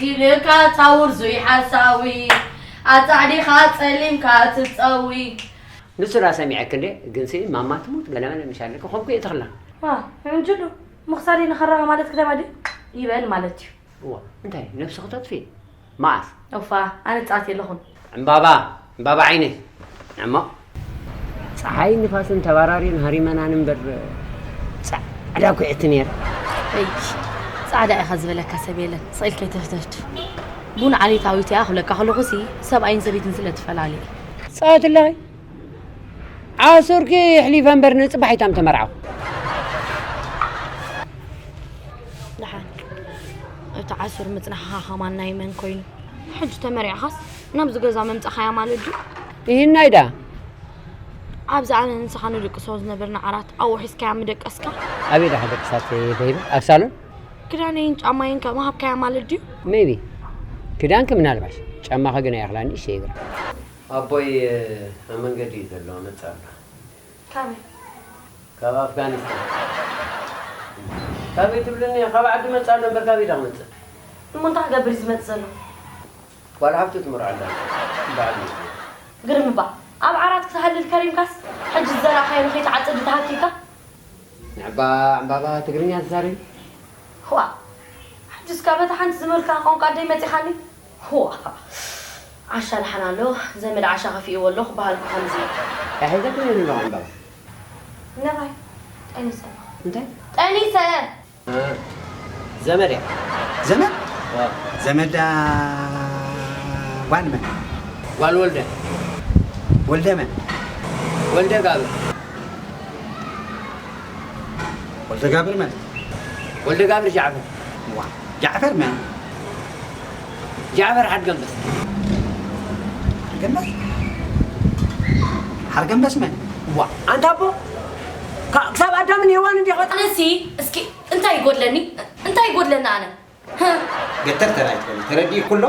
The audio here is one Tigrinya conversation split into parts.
ኢልካ ታውርዙይ ሓሳዊ ኣጻዕዲኻ ጸሊምካ ትጸዊ። ንሱ ዳ ሰሚዐክ እንዴ? ግንሲ ማማ ትሙት ገለመለ ምሻለክ ኾምኩ እየ ተኽላ። ዋ፣ እንጅሉ ምኽሳሪ ንኸረኻ ማለት ክተማ ድዩ? ይበል ማለት እዩ። እዋ፣ እንታይ ነብስኺ ተጥፊ? መዓስ? ኦፋ፣ ኣነ ጻት የለኹን። ዕምባባ፣ ዕምባባ ዓይነይ። እሞ ጸሓይን ንፋስን ተባራርየን ሃሪመናን እምበር ጻዕዳ ኩዕቲ ነይረ። እይ፣ ጻዕዳ ኢኻ ዝበለካ ሰብ የለን። ስቕ ኢልካ ኣይተፍተፍቱ። ቡን ዓሌታዊት እያ ክብለካ ከለኹሲ ሰብኣይን ሰበይትን ስለ ትፈላለ እዩ። ጻወት ኣለኺ? ዓሱርኪ ኣሕሊፈ እምበር ንጽባሕ ኣይታም ተመርዓኹ። ደሓን፣ እቲ ዓሱር ምጽናሕኻ ከማን ናይ መን ኮይኑ? ሕጂ ተመሪዕኻስ ናብዚ ገዛ ምምጻኻያ ማለት ድዩ? ይህናይ ዳ? ኣብዚ ኣነ ንስኻ ንድቅሶ ዝነበርና ዓራት ኣብኡ ሒዝካያ ምደቀስካ? ኣበይ ዳ ክደቅሳት በይበ? ኣብ ሳሎን? ክዳነይን ጫማይን ከ ምሃብካያ ማለት ድዩ? ሜቢ። ክዳንኪ ምናልባሽ፣ ጫማኺ ግን ኣይኣኽላኒ፣ እሺ ይግራ። ኣቦይ ኣብ መንገዲ እዩ ዘሎ፣ መጽእ ኣሎ። ካበይ? ካብ ኣፍጋኒስታን። ካበይ ትብልኒ? ካብ ዓዲ መጽእ ኣሎ እምበር ካበይ ዳ ክመጽእ? እሞ እንታይ ክገብር እዩ ዝመጽእ ዘሎ? ጓል ሓፍቱ ትምርዖ ኣላ። በዓል መጽእ። ግርም እባ። ኣብ ዓራት ክትሃልል ከሪምካስ፣ ሕጂ ዝዘራእካዮ ንኸይትዓጽድ ተሃኪካ? ንዕባ ዕምባባ ትግርኛ ትዛረቢ? ዋእ! ሕጅስ ካብ በታ ሓንቲ ዝበልካ ቋንቋ ኣደይ መጺኻኒ? ዋእ! ዓሻ ደሓን ኣሎ፣ ዘመድ ዓሻ ከፊእዎ ኣሎ ክበሃልኩ ከምዚ። እንታይ ሒዘክኒ ኣለኹ ዕምባባ? ነባይ፣ ጠኒሰ ኣለኹ። እንታይ? ጠኒሰ! እ፣ ዘመድ እያ። ዘመድ? ዋ። ዘመዳ ጓል መን? ጓል ወልደ። ወልደ መን? ወልደ ጋብር። ወልደ ጋብር መን? ወልደ ጋብር ጃዕፈር። ዋ፣ ጃዕፈር መን? ጃዕፈር ሓድገምበስ። ሓድገምበስ? ሓድገምበስ መን? ዋ፣ ኣንታ ኣቦ፣ ካ-፣ ክሳብ ኣዳምን ሄዋን እንዲኻ ኣነሲ፣ እስኪ እንታይ ይጎድለኒ? እንታይ ይጎድለኒ ኣነ? ገተር ተራይ ትበሊ፣ ተረዲእኩ ኣሎ፣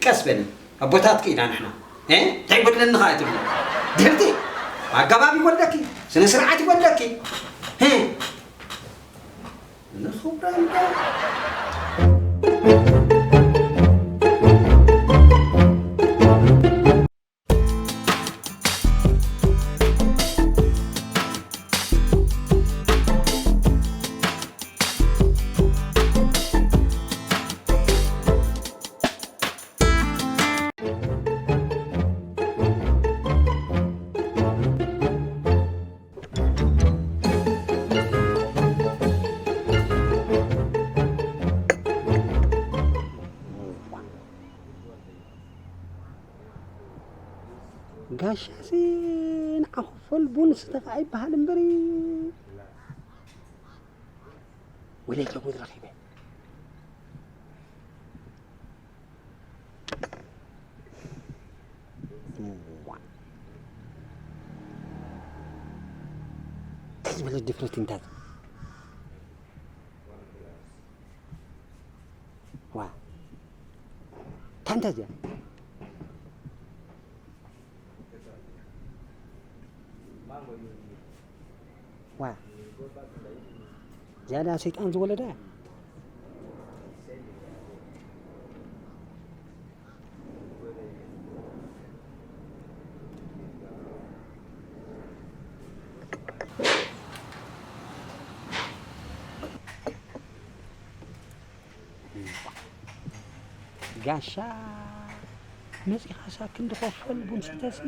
ቀስ በሊ። ኣቦታትኪ ኢና ንሕና። እ? እንታይ ይጎድለኒ ኸኣ ትብሊ? ድህርቲ፣ ኣገባብ ይጎድለኪ፣ ስነ ስርዓት ይጎድለኪ። እ? ንኽብራ እንዳ ጋሻ ሲ ንዓ ክፈል ቡን ስተ ከኣ ይበሃል እምበሪ። ወይለይ፣ ጉድ ረኺበ። እንታይ ዝበለ ድፍረት እንታት። ዋ። ታንታ እዚኣ። ዋ። ዝያዳ ሰይጣን ዝወለዳ። ጋሻ መጺኻስ ኣብ ክንዲ ኮፈል ቡን ስተሲ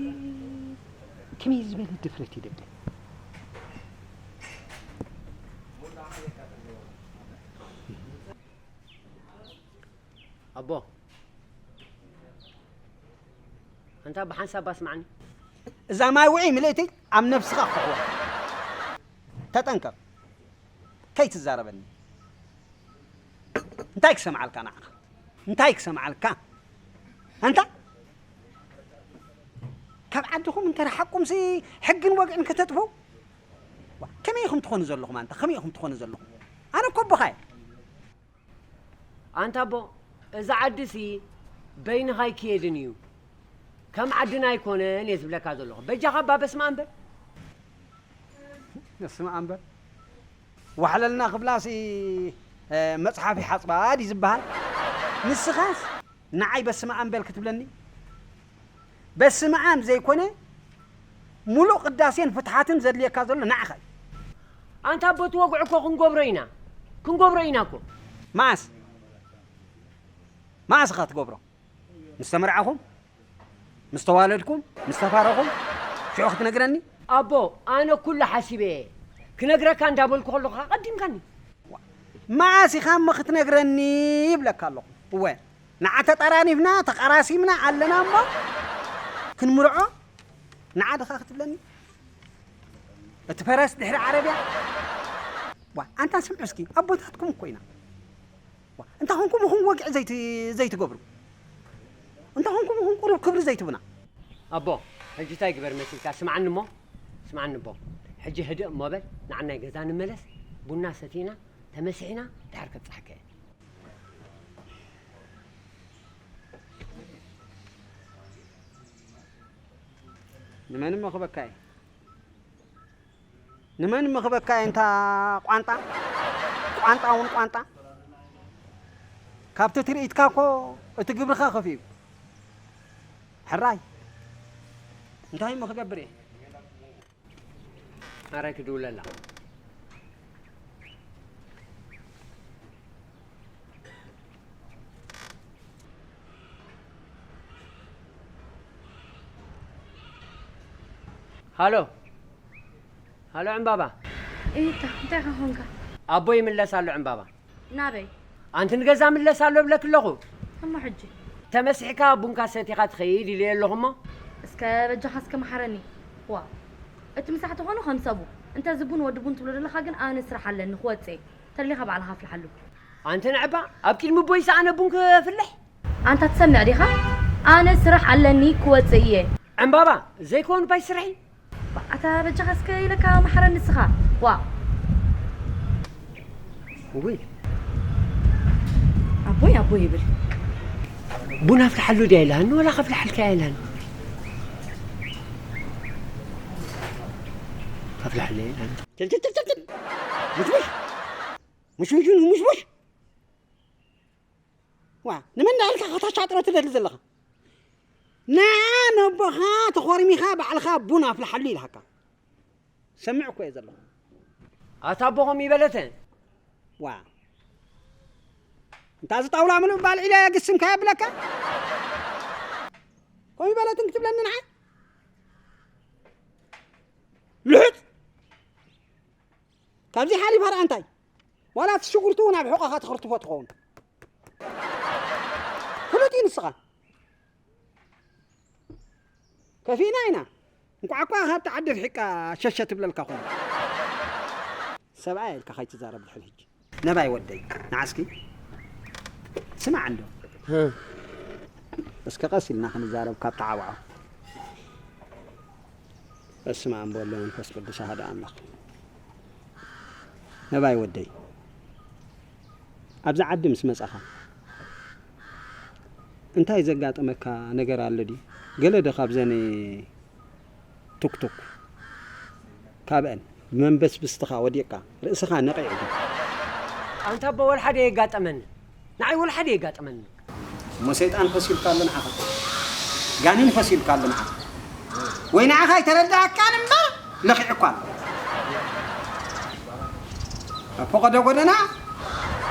ከመይ ዝበለ ድፍረት ይደለ? ኣቦ፣ ኣንታ ብሓንሳብ ኣስማዕኒ። እዛ ማይ ውዒ ምልእቲ ኣብ ነብስኻ ክሕዋ። ተጠንቀቕ። ከይትዛረበኒ። እንታይ ክሰምዓልካ ንዓኻ? እንታይ ክሰምዓልካ? ኣንታ ካብ ዓድኹም እንተ ረሓቅኩምሲ ሕግን ወግዕን ከተጥፍኡ? ዋ፣ ከመይ ኢኹም ትኾኑ ዘለኹም ኣንታ? ከመይ ኢኹም ትኾኑ ዘለኹም? ኣነ እኮ ኣቦኻ እየ። ኣንታ ኣቦ፣ እዚ ዓድሲ በይንኻ ኣይክየድን እዩ። ከም ዓድና ኣይኮነን እየ ዝብለካ ዘለኹ። በጃኻ እባ በስመ ኣብ በል። በስመ ኣብ በል። ዋሕለልና ክብላሲ፣ እ፣ መጽሓፍ ይሓጽባ ድዩ ዝበሃል? ንስኻስ ንዓይ በስመ ኣብ በል ክትብለኒ? በስመ ኣብ ዘይኮነ፣ ሙሉእ ቅዳሴን ፍትሓትን ዘድልየካ ዘሎ ንዓኻ እዩ። ኣንታ ኣቦ፣ እቲ ወግዒ እኮ ክንገብሮ ኢና። ክንገብሮ ኢና እኮ። መዓስ? መዓስ ኢኻ ትገብሮ? ምስ ተመርዓኹም? ምስ ተዋለድኩም? ምስ ተፋረኹም? ሽዑ ክትነግረኒ? ኣቦ፣ ኣነ ኩሉ ሓሲበ እየ። ክነግረካ እንዳበልኩ ከለኹ ኸኣ ቀዲምካኒ። መዓስ ኢኻ እሞ ክትነግረኒ ይብለካ ኣለኹ። እወ፣ ንዓ ተጠራኒፍና፣ ተቐራሲምና ኣለና እሞ ክንምርዖ ንዓ ድኻ ክትብለኒ? እቲ ፈረስ ድሕሪ ዓረብያ? ዋ፣ ኣንታ ስምዑ እስኪ፣ ኣቦታትኩም እኮ ኢና። ዋ፣ እንታይ ኾንኩም ኢኹም ወግዒ ዘይት-፣ ዘይትገብሩ? እንታይ ኾንኩም ኢኹም ቁሩብ ክብሪ ዘይትቡና? ኣቦ፣ ሕጂ እንታይ ግበር መሲልካ? ስምዓኒ እሞ፣ ስምዓኒ ኣቦ። ሕጂ ህድእ እሞ በል፣ ንዓ ናይ ገዛ ንመለስ፣ ቡና ሰቲና፣ ተመሲሕና፣ ድሓር ከብጽሓካ እየ። ንመን እሞ ክበካ እየ? ንመን ምኽበካ እየ እንታ ቋንጣ? ቋንጣ እውን ቋንጣ። ካብቲ ትርኢትካ እኮ እቲ ግብርኻ ከፊኡ። ሕራይ። እንታይ እሞ ክገብር እየ? ኣረ ክድውለላ። ሃሎ። ሃሎ ዕምባባ። እይታ፣ እንታይ ኢኻ ኾንካ? ኣቦ ይምለስ ኣሎ ዕምባባ። ናበይ? ኣንቲ ንገዛ ምለስ ኣሎ እብለኪ ኣለኹ። እሞ ሕጂ? ተመሲሕካ ቡንካ ሰቲኻ ትኸይድ ኢለዮ ኣለኹ እሞ። እስከ በጃኻ እስከ መሓረኒ። ዋ። እቲ ምሳሕ ተኾኑ ከም ሰቡ። እንተ እዚ ቡን ወዲ ቡን ትብሎ ዘለኻ ግን ኣነ ስራሕ ኣለኒ ክወጽእ እየ። ተደሊኻ ባዕልኻ ኣፍልሓሉ። ኣንቲ ንዕባ፣ ኣብ ቅድሚ ኣቦይስ ኣነ ቡን ክፍልሕ? ኣንታ ትሰምዕ ዲኻ? ኣነ ስራሕ ኣለኒ ክወጽእ እየ። ዕምባባ፣ ዘይከውን ባይ ስርሒ። ኣታ በጃኻ እስከ ኢለካ መሓረኒ ንስኻ። ዋ። ውይ። ኣቦይ ኣቦይ ይብል። ቡን ኣፍልሓሉ ድያ ኢላኒ፣ ወላ ከፍልሓልካ እያ ኢላኒ። ከፍልሓለይ ኢላኒ። ጭል፣ ጭል፣ ጭል፣ ጭል፣ ጭል። ሙሽሙሽ። ሙሽሙሽ፣ ሙሽሙሽ። ዋ፣ ንመን እንዳበልካ ከተሻጥሮ ትደሊ ዘለኻ? ንዓ ነቦኻ ተኾርሚኻ ባዕልኻ ቡን ኣፍልሓሉ ኢልሃካ። ሰምዕ እኮ እየ ዘለኹ። ኣታ ኣቦ ከምኡ ይበለተ? ዋ። እንታ እዚ ጣውላ ምሉእ ባልዒለ ግስምካ የብለካ? ከምኡ ይበለትን ክትብለኒ ንዓይ? ልሑጥ! ካብዚ ሓሊፋ ደኣ እንታይ? ዋላ እቲ ሽጉርቲ እውን ኣብ ሕቖኻ ተኽርትፎ ትኸውን። ፍሉጥ እዩ ንስኻ። ከፊእና ኢና። እንቋዕ እኳ ካብቲ ዓዲ ርሒቃ ሸሸ ትብለልካ ኾነ። ሰብኣይ ኢልካ ከይትዛረብ ድሕሪ ሕጂ። ነባይ ወደይ፣ ንዓ እስኪ ስማዕ እንዶ። ህ። እስከ ቀስ ኢልና ክንዛረብ ካብ ተዓዋዖ። በስመ ኣብ ወወልድ ወመንፈስ ቅዱስ ኣሐዱ ኣምላኽ። ነባይ ወደይ፣ ኣብዚ ዓዲ ምስ መጻኻ እንታይ ዘጋጠመካ ነገር ኣሎ ድዩ? ገለ ዶ ካብዘን ቱክቱክ ካብአን ብመንበስብስትኻ ወዲቕካ ርእስኻ ነቒዑ ድዩ? ኣንታ ኣቦ ወላ ሓደ የጋጠመኒ። ንዓይ ወላ ሓደ የጋጠመኒ። እሞ ሰይጣን ፈሲሉካ ኣሎ ንዓኻ። ጋኒን ፈሲሉካ ኣሎ ንዓኻ። ወይ ንዓኻ ኣይተረዳእካን እምበር ለኺዑካ ኣሎ። ኣብ ፈቐዶ ጎደና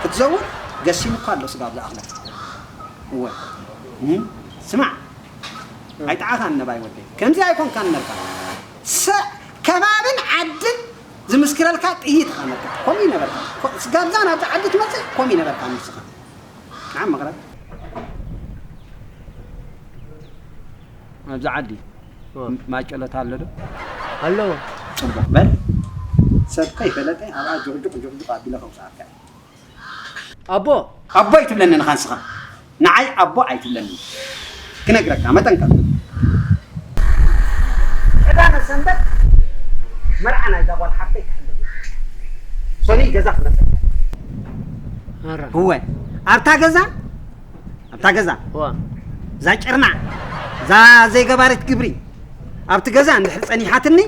ክትዘውር ገሲኑካ ኣሎ ስጋብ ዝኣኽለካ። እወ። እም፣ ስማዕ። ኣይጠዓኻን ነባይ ወደይ። ከምዚ ኣይኮንካን ነርካ። ሰ-፣ ከባብን ዓድን ዝምስክረልካ ጥይት ኢኻ ነርካ። ከምኡ ይነበርካ። ኮ-፣ ስጋብዛ ናብዚ ዓዲ ትመጽእ ከምኡ ይነበርካ ንስኻ። ንዓ መቕረብ። ኣብዚ ዓዲ እወ። ማጨሎት ኣሎ ዶ? ኣሎ። ጽቡቕ በል። ሰብ ከይፈለጠ ኣብኣ ጁቕጁቕ ጁቕጁቕ ኣቢለ ከውጽኣካ እየ። ኣቦ። ኣቦ ኣይትብለኒ ንኻ ንስኻ። ንዓይ ኣቦ ኣይትብለኒ። ክነግረካ፣ መጠንቀቕ። ቀዳመ ሰንበት መርዓ ናይዛ ጓል ሓፍተይ ክሕልፍ። ሶኒ ገዛ ክመጸካ። ኣረ። እወ፣ ኣብታ ገዛ፣ ኣብታ ገዛ። እወ። እዛ ጭርና፣ እዛ ዘይገባሪት ግብሪ፣ ኣብቲ ገዛ እንድሕር ጸኒሓትኒ፣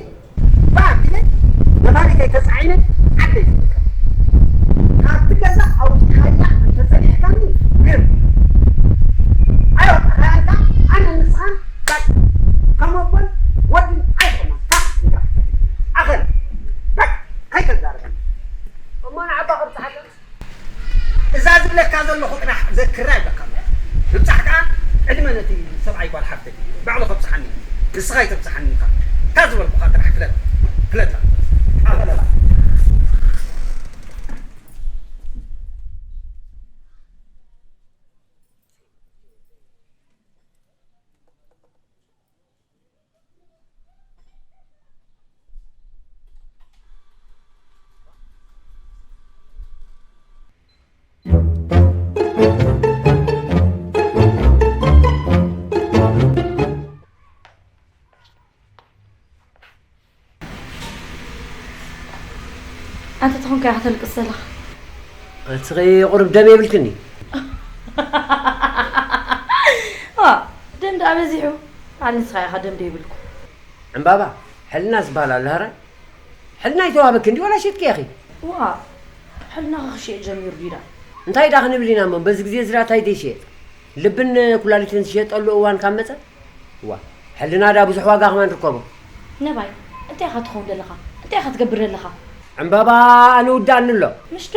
ባቢለ ነፋሪተይ ተጻዒነ ዓደይ ዝምልከት። ካብቲ ገዛ ኣውጺኻያ እንተጸኒሕካኒ ግን ከም ኣቦን ወድን ኣይኮነን። ካብ እንዳ ኣኸል በቃ ከይተዛረበኒ። እሞ ንዓባ ከብጽሓካ እዛ ዝብለካ ዘለኹ ጥራሕ ዘክራ ይብለካ ኣለኹ። ምብጻሕ ከኣ ዕድመ ነቲ ሰብኣይ ጓል ሓፍተይ ባዕሉ ከብጽሓኒ። ንስኻ ኣይተብጽሓኒ ኢኻ። እታ ዝበልኩኻ ጥራሕ ፍለጥ። ፍለጣ። ኣኸለላ። ኣንተ ተኾንካ ኢኻ ተልቅስ ዘለኻ። ኣቲ ቁሩብ ደም የብልክኒ። ዋ፣ ደም ደኣ በዚሑ። ኣል ንስኻ ኢኻ ደም ደይብልኩ። ዕምባባ፣ ሕልና ዝበሃል ኣሎ፣ ሀረ? ሕልና ይተዋህበኪ እንዲ ወላ ሸጥኪ ኢኺ? ዋ፣ ሕልና ክሽየጥ ጀሚሩ ዲዳ? እንታይ ዳ ክንብል ኢና እሞ፣ በዚ ግዜ እዚ ዳ እንታይ ደይሽየጥ? ልብን ኩላሊትን ዝሽየጠሉ እዋን ካብ መጸ? ዋ፣ ሕልና ዳ ብዙሕ ዋጋ ከማን ንርከቦ። ነባይ፣ እንታይ ኢኻ ትኸውን ዘለኻ? እንታይ ኢኻ ትገብር ዘለኻ? ዕምባባ፣ ኣነ ውዳእኒ ኣሎ። ምሽ ዶ?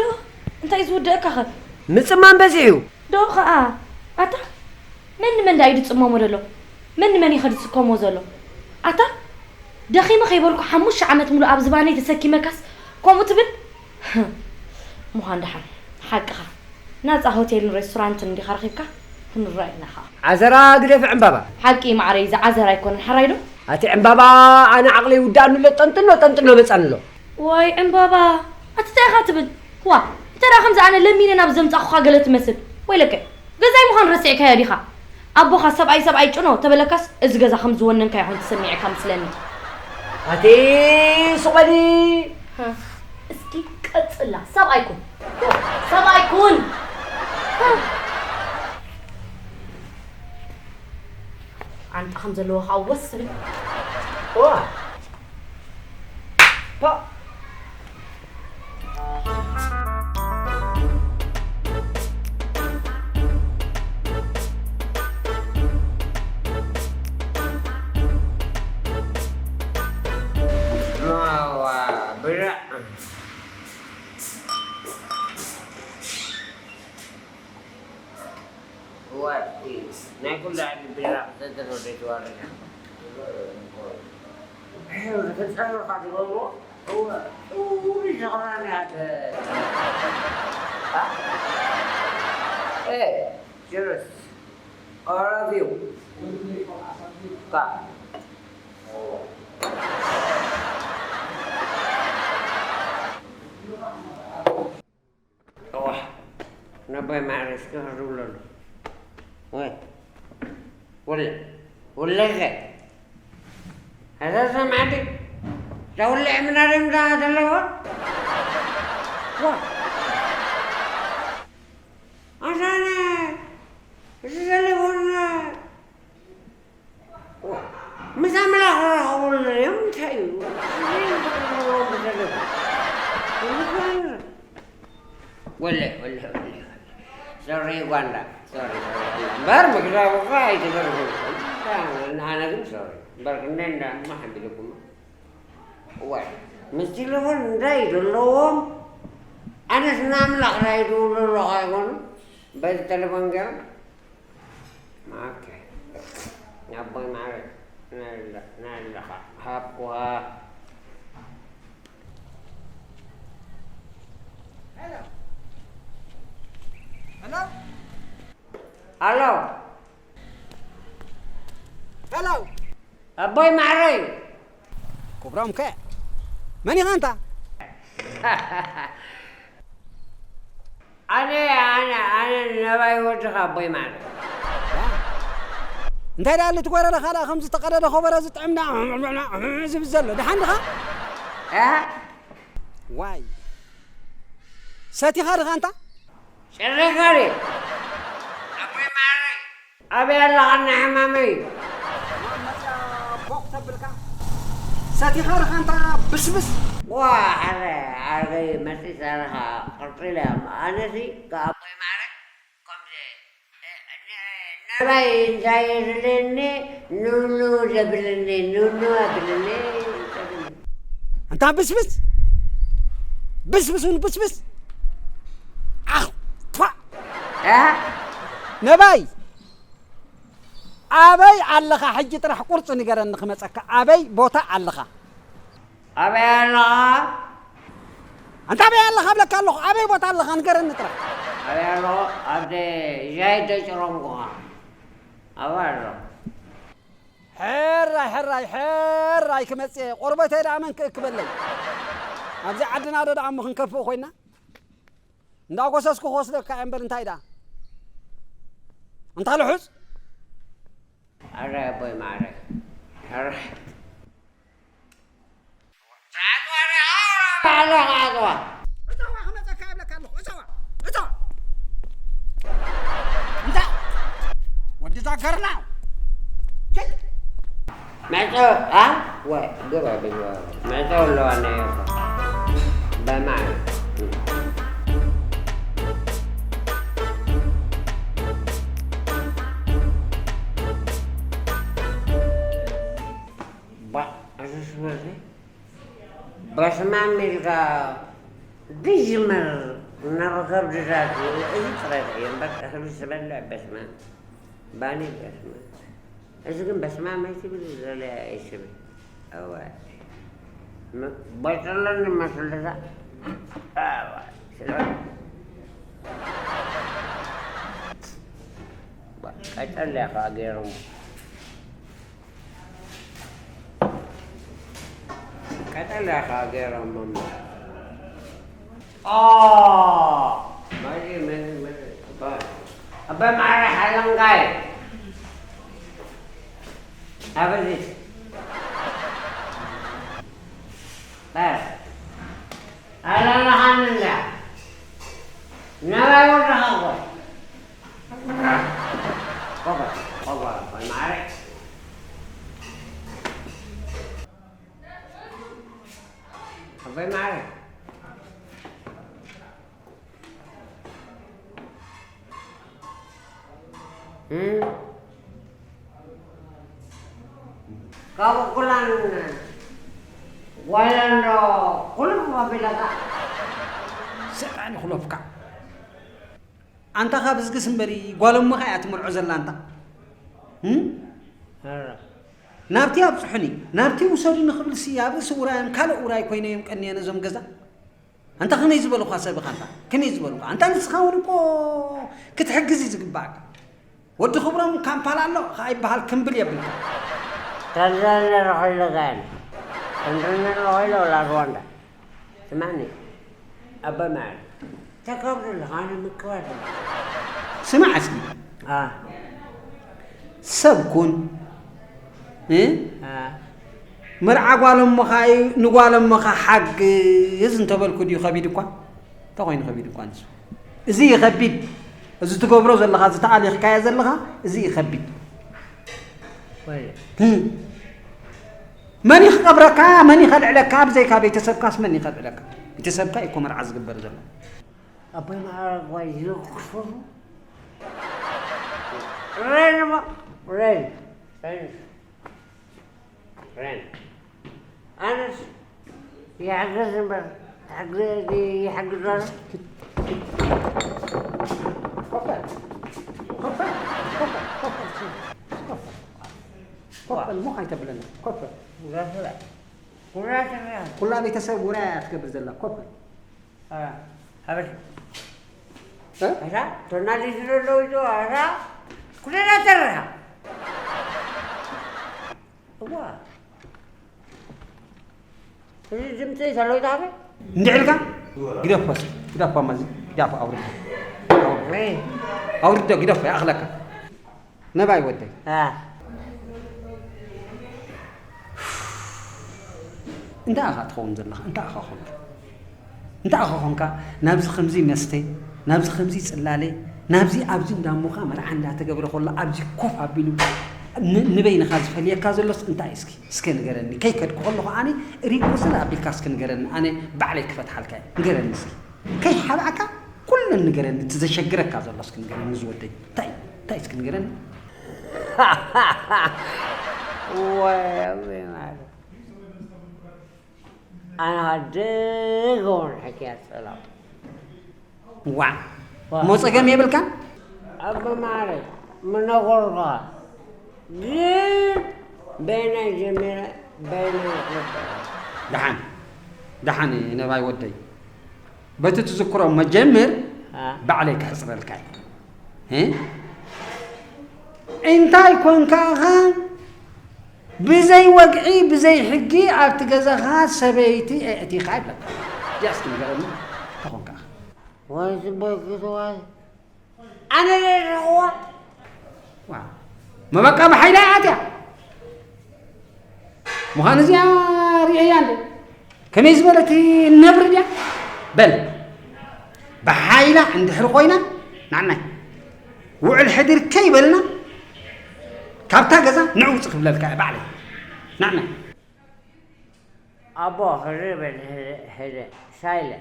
እንታይ ዝውደእካኸ? ምጽማም በዚሑ። ዶ ኸኣ? ኣታ፣ መን ንመን ዳ እዩ ዝጽመሞ ዘሎ? መን ንመን እዩ ከ ዝጽከሞ ዘሎ? ኣታ፣ ደኺመ ከይበልኩ ሓሙሽተ ዓመት ሙሉእ ኣብ ዝባነይ ተሰኪመካስ ከምኡ ትብል? ምዃን ደሓን፣ ሓቅኻ። ናጻ ሆቴልን ሬስቶራንትን እንዲኻ ረኺብካ? ክንረኣየና ኸኣ። ዓዘራ ግደፊ ዕምባባ። ሓቂ እዩ ማዓረይ፣ እዚ ዓዘራ ኣይኮነን፣ ሓራይ ዶ? ኣቲ ዕምባባ፣ ኣነ ዓቕለይ ይውዳእኒ ኣሎ፣ ጠንጥኖ፣ ጠንጥኖ መጻኒ ኣሎ። ዋይ ዕምባባ፣ ኣቲ እንታይ ኢኻ ትብል? ዋ፣ እንተ ደኣ ከምዚ ኣነ ለሚነ ናብ ዘምጻኹኻ ገለ ትመስል። ወይለከ፣ ገዛይ ምዃን ረሲዕካዮ ዲኻ? ኣቦኻ ሰብኣይ ሰብኣይ ጭኖ ተበለካስ፣ እዚ ገዛ ከም ዝወነንካ ይኾን ተሰሚዕካ ምስለኒ። ኣቲ ሱቕ በሊ። እስኪ ቀጽላ፣ ሰብኣይ ኩን። ሰብኣይ ኩን። ዓንጣ ከም ዘለዎ ከዓ ወስ ትብል። ዋ። ፓ። ማዋ፣ ብራዕ። እዋይ፣ ናይ ኩሉ ዓዲ ቢራ ክሰቲ ዶ ዘይተዋረደ? ሕው፣ ንክጸርኻ ትገብሮ? እወ፣ እውይ፣ ዘኽራኒ ኣደ። ኣ? ኤ፣ ጀረስ፣ all of you። ካ። እዋ፣ ነቦይ ማዕረ እስኪ ክድውለሉ። ወይ፣ ውለ-፣ ውለኸ። እዛ ሰምዓቲ፣ እዛ ውለ እምና ደምዳ ዘለዋ? ዋ። ኣዛነ፣ እዚ ዘለዎና ምስ ኣምላኽ ክራኸብሉ እዮም። እንታይ እዩ? ወለ፣ ወለ፣ ወለ። ሶሪ ጓንዳ፣ ሶሪ፣ ሶሪ ጓንዳ። እምበር ምግዛቡ እኮ ኣይትገርሙ። ንዓና ግን ሶሪ። እምበር ክንደይ እንዳ እማ ሓቢለኩም። ዋይ፣ ምስ ቴሌፎን እንታይ ዘለዎም? ኣነስ ንኣምላኽ ራይ ድውሉ ኣለኹ ኣይኮኑ? በዚ ቴሌፎን ገይሮም ኦኬ። ኣቦይ ማዕረ፣ ናይ ኣለ-፣ ናይ ኣለኻ ሃብኩኻ። ሄሎ። ሄሎ። ኣሎ። ሄሎ። ኣቦይ ማዕረ። ክብሮም ከ መን ኢኻ ኣንታ? ኣነ፣ ኣነ፣ ኣነ ነባይ ወድኻ ኣቦይ ማዕረ። እንታይ ደኣ፣ እቲ ጎረረኻ ደኣ ከምዚ ዝተቐደደ ኮበሮ ዝጥዕም ደኣ ዝብል ዘሎ፣ ደሓን ድኻ? እ? ዋይ። ሰቲኻ ድኻ ኣንታ? ጨሪኻ ድየ? ኣቦይ ማዕረ። ኣበይ ኣለኻ እና ሕማመይ? መጽያ ቦቕ ተብልካ ሰቲኻ ርኻ እንታ ብስብስ። ዋ፣ ኣረ፣ ኣረ፣ መጺ ሰረኻ ቅርጺ ኢለ እያ። ኣነሲ ከኣቦይ ማዕረ ከምዚ፣ እ፣ ን-፣ ኣባይ እንታይ የድልየኒ? ኑኑ ዘብለኒ፣ ኑኑ ኣብለኒ። ኣንታ ብስብስ፣ ብስብስ ውን ብስብስ። ኣኽ፣ ኳ። እ? ነባይ፣ ኣበይ ኣለኻ? ሕጂ ጥራሕ ቁርፂ ንገረኒ ክመፀካ። ኣበይ ቦታ ኣለኻ? ኣበይ ኣለኻ? ኣንታ ኣበይ ኣለኻ ብለካ ኣለኹ። ኣበይ ቦታ ኣለኻ ንገረኒ ጥራሕ። ኣበይ ኣለኹ? ኣብቲ ሻሂ ተጭረምኩኻ። ኣብኣ ኣለኹ። ሕራይ፣ ሕራይ፣ ሕራይ ክመፅእ እየ። ቆርበተይ ደኣ መን ክእክበለይ? ኣብዚ ዓድና ዶ ደኣ እሞ ክንከፍእ ኮይና? እንዳጎሰስኩ ክወስደካ እየ እምበር እንታይ ደኣ? ኣንታ ልሑስ። ኣረ ኣቦይ ማዕረ። ኣረ። እተዋ ክመፀካ እብለካ ኣለኹ። እተዋ፣ እተዋ። እንታ ወዲ ዛገርና። መዕጾ ኣ ወይ ግባ ብግባ መዕጾ ኣለዋ ናይ በማን በስማም ኢልካ ብጅምር ናብ ከብድታት እዚ ጥራይ እዩ እምበር እኽሊ ዝበልዕ በስማም ባኒ በስማም እዚ ግን በስማም ኣይትብል ዘለያ ኣይስብል እወ በጨሎኒ መስልካ እወ ስለ ቀጨልያ ከዓ ገይሮም ቀጠልያ ከዓ ገይሮም እሞ መዚ መዚ መዚ ኣባ ማዕረ ሓለንጋይ ኣበዚ ኣላላኻንና ናባይ ወድኻ ኮይ ኮኮ ኮኮ ኮይ ማዕረ ኣቦይ ማዕረ ካብ ኩላን ጓይላ እንዶ ኩሉ ኣቢለካ ሰይጣን ይኹለፍካ ኣንታ ካብ እዝግስ እምበሪ ጓል እሞኻ እያ ትምርዖ ዘላ ኣንታ እም? ናብቲ ኣብፅሑኒ ናብቲ ውሰዱኒ ክብልሲ ኣብ ርእሲ ውራዮም ካልእ ውራይ ኮይነ እዮም ቀንየ ነዞም ገዛ ኣንታ ከመይ ዝበሉኻ ሰብ ኢኻ ኣንታ ከመይ ዝበሉኻ ኣንታ ንስኻ እውን እኮ ክትሕግዝ እዩ ዝግባእካ ወዲ ክብሮም ካምፓላ ኣሎ ከኣ ይበሃል ክምብል የብልካ ተዛለ ረኸለጋን እንድነ ረኸለ ወላ ሩዋንዳ ስማኒ ኣባ ማዕረ ተካብዶ ኣለኻ ኣነ ምክባር ስማዕ እስኪ ኣ ሰብ ኩን እ ኣ መርዓ ጓል እሞኻ እዩ ንጓል እሞኻ ሓግዝ እንተበልኩ ድዩ ከቢድ እኳ እንታይ ኮይኑ ከቢድ እኳ ንሱ እዚ እዩ ከቢድ እዚ ትገብሮ ዘለኻ እዚ ተኣሊኽካዮ ዘለኻ እዚ እዩ ከቢድ ወይ መን እዩ ክቀብረካ መን እዩ ከልዕለካ ብዘይካ ቤተሰብካስ መን እዩ ከልዕለካ ቤተሰብካ እዩ እኮ መርዓ ዝግበር ዘሎ ኣቦይ ማዕረ ጓይ ዝኽፍሩ ሬን ሞ ሬን ሬን ሬን ኣነስ ይሕግዝ እምበር ይሕግዝ ኣሎ ኮፈ ኮፈ ኮፈ ኮፈ ኮፈ እሞ ካይተብለና ኮፈ ጉራስላ ጉራስላ ኩላ ቤተሰብ ውራይ እያ ትገብር ዘላ ኮፈ ሓበሽ እዛ ቶናሊዝ ዘለዉ ይዞ ኣዛ ኩለና ተረኻ እዋ እዚ ድምፂ ዘለዉ ታበ እንድዕልካ ግደፎ ግደፎ ማዚ ግዳፎ ኣውርዶ ኣውርዶ ግደፎ ይኣኽለካ ነባይ ወደይ እንታይ ኢኻ ትኸውን ዘለኻ እንታይ ኢኻ ኾንካ እንታይ ኢኻ ኾንካ ናብዚ ከምዚ መስተ ናብዚ ከምዚ ፅላለ ናብዚ ኣብዚ እንዳሞኻ መርዓ እንዳተገብረ ከሎ ኣብዚ ኮፍ ኣቢሉ ንበይንኻ ዝፈልየካ ዘሎስ እንታይ እስኪ እስከ ንገረኒ ከይከድኩ ከለኹ ኣነ ሪቁ ስለ ኣቢልካ እስኪ ንገረኒ ኣነ ባዕለይ ክፈትሓልካ ንገረኒ እስኪ ከይሓባእካ ኩለን ንገረኒ እቲ ዘሸግረካ ዘሎ እስኪ ንገረኒ ዝወደይ እንታይ እንታይ እስኪ ንገረኒ ወይ ኣቦይ ማረ፣ ኣነ ደገውን ሕክያ ጸላም። ዋዕ፣ እሞ ጸገም የብልካን። ኣቦ ማረ፣ ምነገርኳ፣ ግን በይነይ ጀሚረ በይነይ ክወድኦ። ደሓን ደሓን ነባይ ወደይ፣ በቲ ትዝክሮ መጀምር፣ አ። ባዕለይ ክሕጽረልካ እየ። እ? እንታይ ኮንካ ኢኻ ብዘይ ወግዒ ብዘይ ሕጊ ኣብቲ ገዛኻ ሰበይቲ ኣእቲኻ ይብለካ። ጃስት ንገረኒ ተኾንካ ኢኻ። ወይ ጽቡቅ ክትዋይ፣ ኣነ ደረኽዋ። ዋ፣ መበቃ ብሓይላ እያ ኣትያ። ምዃን እዚኣ ርእየያ እንደ ከመይ ዝበለት ነብሪ ድያ? በል፣ ብሓይላ እንድሕር ኮይና፣ ንዓናይ ውዕል ሕድር ከይበልና፣ ካብታ ገዛ ንዕውፅ ክብለልካ እየ ባዕለይ። ንዓናይ። ኣቦ፣ ህሪ በል፣ ህሪ፣ ህሪ፣ ሳይለ።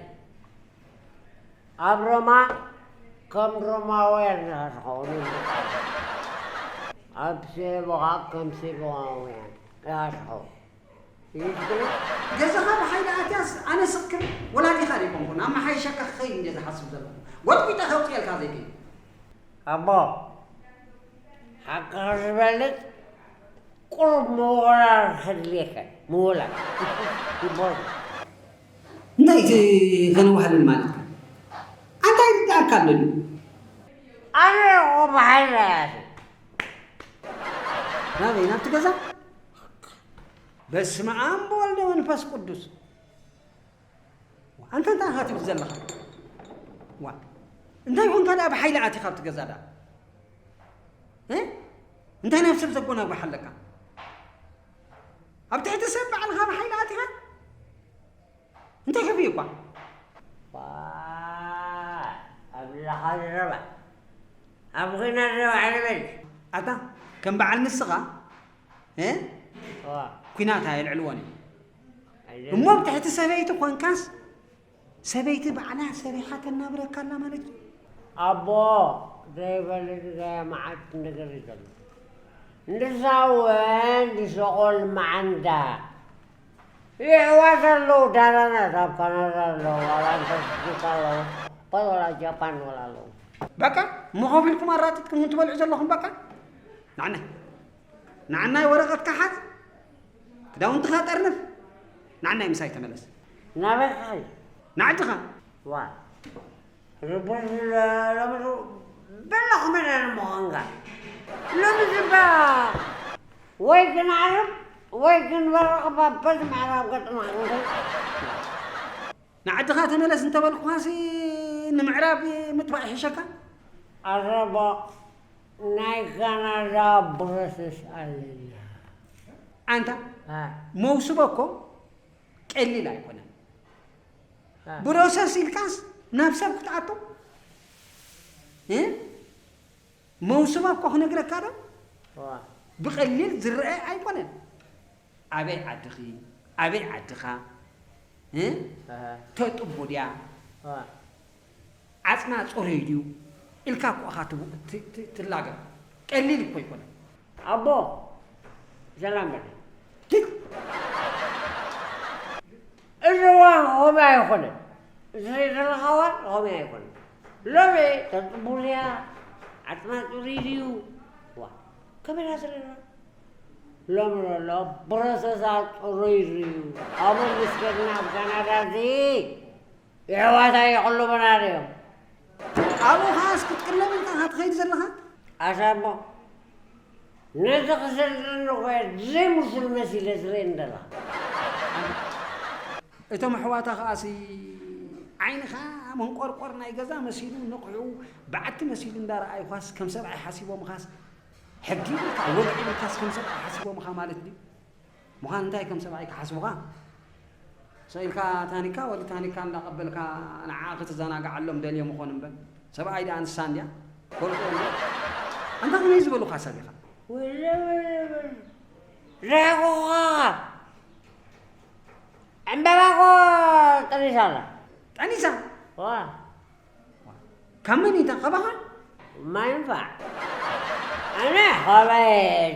ኣብ ሮማ ከም ሮማውያን ኢኻ ትኸውን፣ ኣብ ሴቦኻ ከም ሴቦማውያን ኢኻ ትኸውን። እዩ ትብል? ገዛኻ ብሓይሊ ኣትያስ ኣነ ስክር ወላዲኻ ዘይኮንኩን፣ ኣመሓይሸካ ክኸይድ እንደ ዝሓስብ ዘለኹ። ጎጥጒጠ ከውፅኤልካ ዘይክእል። ኣቦ፣ ሓቅኻ ዝበልጽ ቁሩብ ምውላድ ከድልየካ፣ ምውላድ። ይቦል። እንታይ እቲ ከነዋህልል ማለት? ኣንታይ ይርዳእካ ኣሎ ድዩ? ኣነ እኮ ብሓይሊ ኣያት። ናበይ? ናብቲ ገዛ? በስመ ኣብ ወወልድ ወመንፈስ ቅዱስ። ኣንታ እንታይ ኢኻ ትብል ዘለኻ? ዋ፣ እንታይ ኮንካ ደኣ ብሓይሊ ኣቲኻ ኣብቲ ገዛ ደኣ? እ? እንታይ ናብ ሰብ ዘጎናጉሕ ኣለካ? ኣብ ትሕቲ ሰብ ባዕልኻ ብሓይሊ ኣቲኻ? እንታይ ከብዩኳ? ዋ፣ ኣብ ለኻ ዝረባ፣ ኣብ ኺና ዝረባ ዕልብል። ኣታ፣ ከም በዓል ንስኻ፣ እ? ዋ። ኲናት ኣየልዕልዎን እዮም። ኣይደለም። እሞ ኣብ ትሕቲ ሰበይቲ ኮንካስ፣ ሰበይቲ ባዕላ ሰሪሓ ተናብረካ ኣላ ማለት እዩ። ኣቦ፣ ዘይበልጽ ገያ መዓት ነገር እዩ ዘሎ። ንሳ እውን ዝሸቆል መዓንዳ። የሕዋት ኣለዉ፣ ዳናናት ኣብ ካናዳ ኣለዉ፣ ኣብ ኣንታርክቲካ ኣለዉ፣ ወላ ጃፓን ወላ ኣለዉ። በቃ፣ እሞ ኮፍ ኢልኩም ኣራጢጥኩም ትበልዑ ዘለኹም፣ በቃ። ንዓናይ፣ ንዓናይ ወረቐትካ ሓዝ፣ ክዳውንትኻ ጠርንፍ፣ ንዓናይ ምሳይ ተመለስ። ናበይ ክኸይድ? ንዓድኻ። ዋ። ርቡሽ ለ-፣ ለምሱ በላኹም ኢና ንምዃንካ። ሎሚ ዝባ ወይ ክንዓርብ ወይ ክንበርቕ ባበዝ ምዕራብ ገጥና ክንከይድ። ንዓድኻ ተመለስ እንተበልኩኻሲ ንምዕራብ ምጥፋእ ይሕሸካ? ኣረባ ናይ ካናዳ ብሮሰስ ኣለና። ኣንታ አ። መውስቦ እኮ ቀሊል ኣይኮነን። አ። ብሮሰስ ኢልካስ ናብ ሰብ ክትኣቱ? እ? መውስባ እኮ ክነግረካ ዶ? ዋ። ብቐሊል ዝረአ ኣይኮነን። ኣበይ ዓድኺ? ኣበይ ዓድኻ? እ? ኣሃ። ተጥቡ ድያ? ዋ። ዓጽማ ጽሩይ ድዩ? ኢልካ እኮ ኢኻ ትቡ-፣ ት-፣ ት-፣ ትላገብ። ቀሊል እኮ ኣይኮነን። ኣቦ፣ ሰላም በል። ት-፣ እዚ እዋን ኸምኡ ኣይኮነን። እዚ ዘለኻ እዋን ኸምኡ ኣይኮነን። ሎሚ ተጥቡ ድያ? ዓጽማ ጽሩይ ድዩ? ዋ፣ ከመይ ኢና ዘለና? ሎሚ ዘሎ ፕሮሰሳ ጽሩይ ድዩ? ኣብኡ ምስ ከድና ኣብ ካናዳ እዚ የሕዋታ ይቕልቡና ድዮም? ኣብኡ ኸዓ እስኪ ክትቅለብ ኢልካ ኢኻ ትኸይድ ዘለኻ? ኣሻቦ፣ ነዚ ክሰልጥን እኮ እየ ዘይምሱል መሲለ ዝርእየኒ ዘለኻ። እቶም ኣሕዋታ ኸኣሲ ዓይንኻ መንቆርቆር ናይ ገዛ መሲሉ ንቕሑ በዓቲ መሲሉ እንዳረኣዩኻስ ከም ሰብኣይ ሓሲቦምኻስ ሕጊ ኢልካ ወግዒ ኢልካስ ከም ሰብኣይ ሓሲቦምኻ ማለት ድዩ? ምዃን እንታይ ከም ሰብኣይ ክሓስቡኻ? ስቕ ኢልካ ታኒካ ወዲ ታኒካ እንዳቐበልካ ንዓ ክትዘናግዓሎም ደልዮም ይኾኑ እምበር ሰብኣይ ደኣ ንሳ እንድያ ፈልጦ እንዶ ኣንታ ከመይ ዝበሉኻ ሰብ ኢኻ? ወለ ወለ ወለ ርሕቑኻ ዕምበባ እኮ ጠኒሳ ኣላ። ጠኒሳ? ዋ ካብ መን እዩ? ካባኻ? ማይንፋዕ። ኣነ ካባየ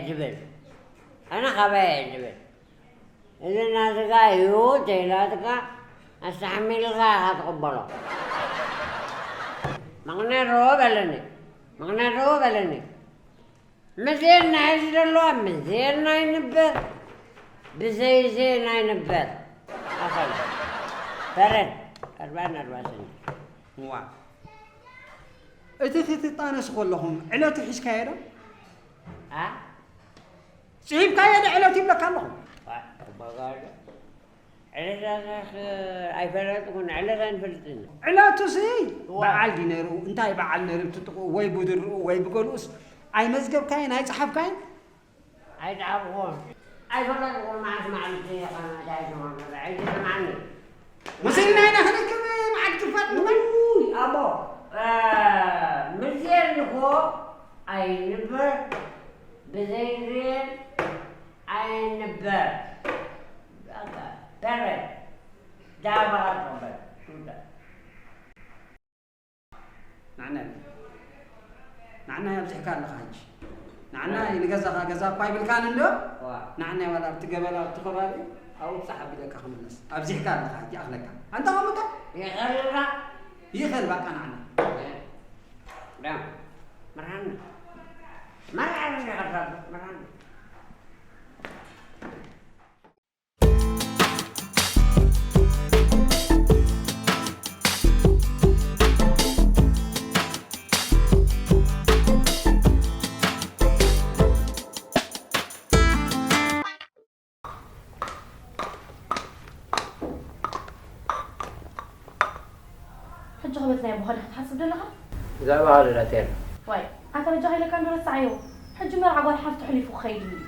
ዝብል ኣነ ካባየ ዝብል እዚ ናትካ እዩ። ተይላትካ ኣስተሓሚልካ ኢኻ ትቕበሎ። ምኽንያቱ በለኒ ምኽንያቱ በለኒ። ምዜና ሕዚ ዘለዋ ምዜና ይንበር፣ ብዘይ ዜና ይንበር። ኣኸል በረድ ኣርባን ኣርባዕተን። ዋ እቲ ክትጣነሱ ከለኹም ዕለቱ ሒዝካዮ ዶ? ኣ ጽሒፍካዮ ዶ ዕለቱ ይብለካ ኣለኹ። ዋ፣ ተባጋዶ። ዕለታትካ ኣይፈለጥኩን፣ ዕለት ኣይንፈልጥን። ዕለቱሲ በዓል ድዩ ነይሩ? እንታይ በዓል ነይሩ? ብትጥቕኡ ወይ ብድርኡ ወይ ብገሉኡስ ኣይመዝገብካዮን ኣይጸሓፍካዮን? ኣይጸሓፍኩን። ኣይፈለጥኩን መዓስ መዓልቲ ከመታይ ዝኾነ ኣይተሰማዕኒ። መሲልና ኢና ክንክብ መዓልቲ ፋጥ ንበል። ውይ፣ ኣቦ፣ እ፣ ምዜን እኮ ኣይንበር፣ ብዘይ ዜን ኣይንበር። በቃ፣ በረ፣ ዳባ ቀበል፣ ሱዳ። ንዓናይ ንዓናይ ኣብዚሕካ ኣለኻ ሕጂ። ንዓናይ ንገዛኻ ገዛ እኳ ይብልካን እንዶ። ዋ። ንዓናይ ዋላ ኣብቲ ገበላ ኣብቲ ከባቢ ኣብኡ ብጻሕ ኣቢለካ ክምለስ ኣብዚሕካ ኣለኻ ሕጂ። ኣኽለካ ኣንታ ቐምጦ ይኸልላ። ይኸል ባቃ ንዓና። ዳም፣ መርሃና። መርሃና፣ መርሃና። ሕጂ ኸ በቲ ናይ ኣቦኻ ዲኻ ትሓስብ ዘለኻ? ብዛዕባ ካልእ ዳተይ ኣሎ። ዋይ ኣንታ በጃኻ ኢለካ እንዶ ረሳዓዮ። ሕጂ መርዓ ጓል ሓፍቱ ሕሊፉ ክኸይድ እዩ።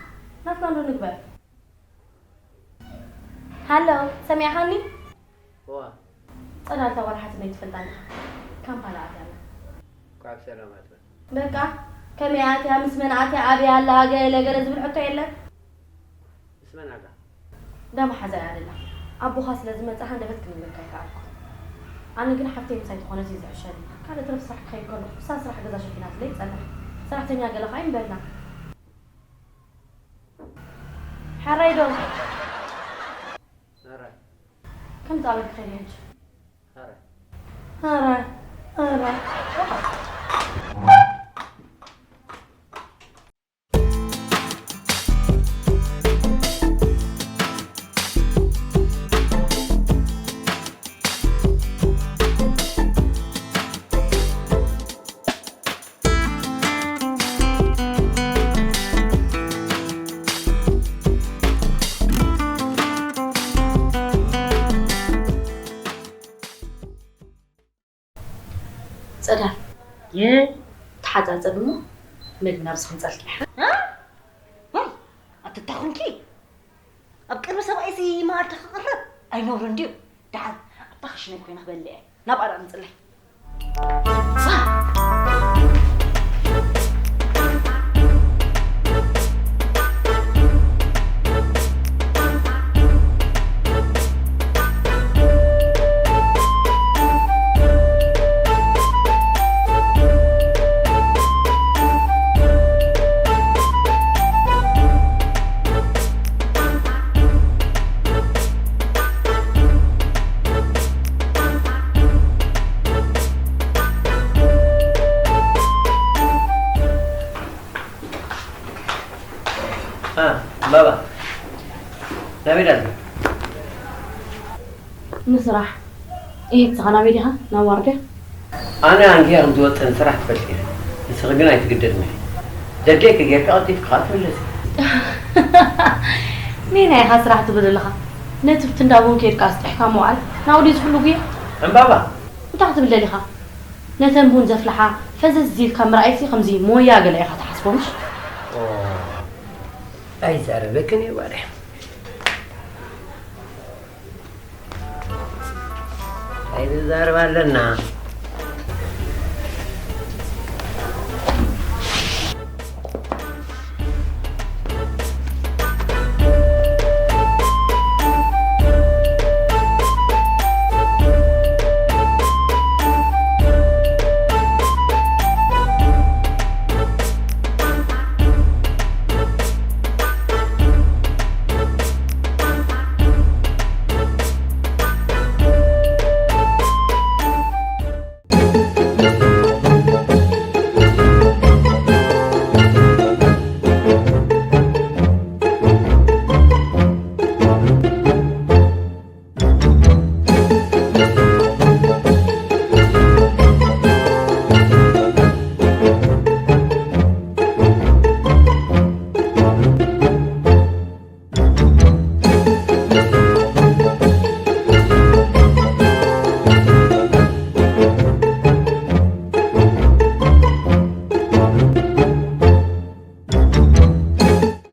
ናትና እንዶ ንግበር። ሃሎ ሰሚዕኻኒ? እዋ ጸዳል እታ ጓል ሓትነይ ትፈልጣ እንዲኻ። ካምፓላ ኣትያ ኣላ። እንኳዕ ብሰላም ኣትወት። በቃ ከመይ ኣትያ ምስ መን ኣትያ ኣበይ ኣላ ገለ ገለ ዝብል ሕቶ የለን። ምስ መን ኣላ? እንዳ መሓዛ እያ ደላ። ኣቦኻ ስለ ዝመጸ ሃንደበት ክንብለካ ኣይከኣልኩን። ኣነ ግን ሓፍተይ ምሳይ ተኾነት እዩ ዝሕሸኒ። ካልእ ትረፍ ስራሕ ክኸይድ ከለኹ እሳ ስራሕ ገዛ ሸፊናትለይ ትጸንሕ። ሰራሕተኛ ገለ ኸኣ ይምበልና። ሕራይ ዶ? ሕራይ ከምዚ ኣበልኪ ኸይደ ሕጂ። ሕራይ ሕራይ ሕራይ። ጸዳል፣ ተሓጻጸብ እሞ መግቢ ናብዚ ክንጸልኪ። ዋይ ኣቲ እንታይ ኾንኪ? ኣብ ቅድሚ ሰብኣይሲ መኣዲ ክቕረብ ኣይነውርን ድዩ? ደሓን ኣብታ ክሽነይ ኮይነ ክበልዕ እየ። ናብኣ ደኣ ምጽለይ። ኣ ባባ ናበይ ዳልካ? ንስራሕ። እሂ ንስኻ ናበይ ዲኻ? ናብ ዋርድያ? ኣነ ኣንጊያ ከም ዝወጽእ ንስራሕ ትፈልጥ ኢኺ። ንስኺ ግን ኣይትግደድን ኢኺ። ደድልየኪ ጌርኪ ቀልጢፍኪ ከኣ ትምለሲ። ኒናይ ኢኻ ስራሕ ትብል ኣለኻ። ነቲ ብቲ እንዳ ቡን ኬድካ ኣስጢሕካ ምውዓል ናብኡ ድዩ ዝሕሉ ጉያ? ዕምባባ። እንታይ ክትብል ደሊኻ? ነተን ቡን ዘፍልሓ ፈዘዝ ኢልካ ምርኣይሲ ከምዚ ሞያ ገለ ኢኻ ትሓስቦ ምሽ? ኦ፣ ኣይዛረበክን እየ ጓለይ። ኣይንዛረብ ኣለና።